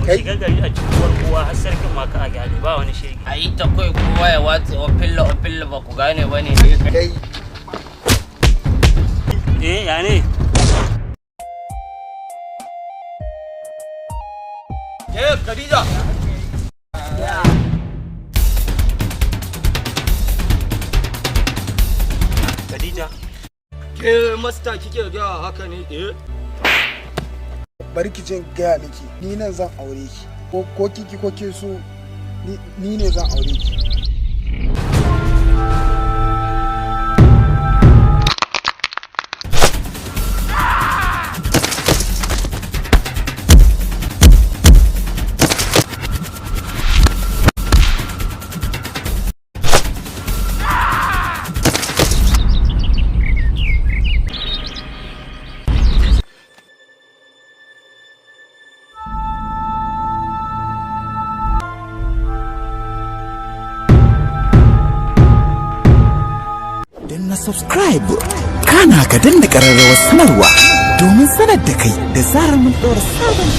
Kai. Shiga gari a cikin kowa, har sarkin ma ka a gyale, ba wani shege. A yi ta kai, kowa ya watse. Ofilla ofilla, ba ku gane ba ne? Kai. Eh, ya ne? Eh, Khadija. Khadija. Ke masta kike ga haka ne, eh? Bari ki jin gaya miki, ni nan zan aure ki, ko kiki ko kin so, ni ne zan aure ki. Danna subscribe, kana ka danna ƙararrawar sanarwa domin sanar da kai da zarar mun ɗora sabon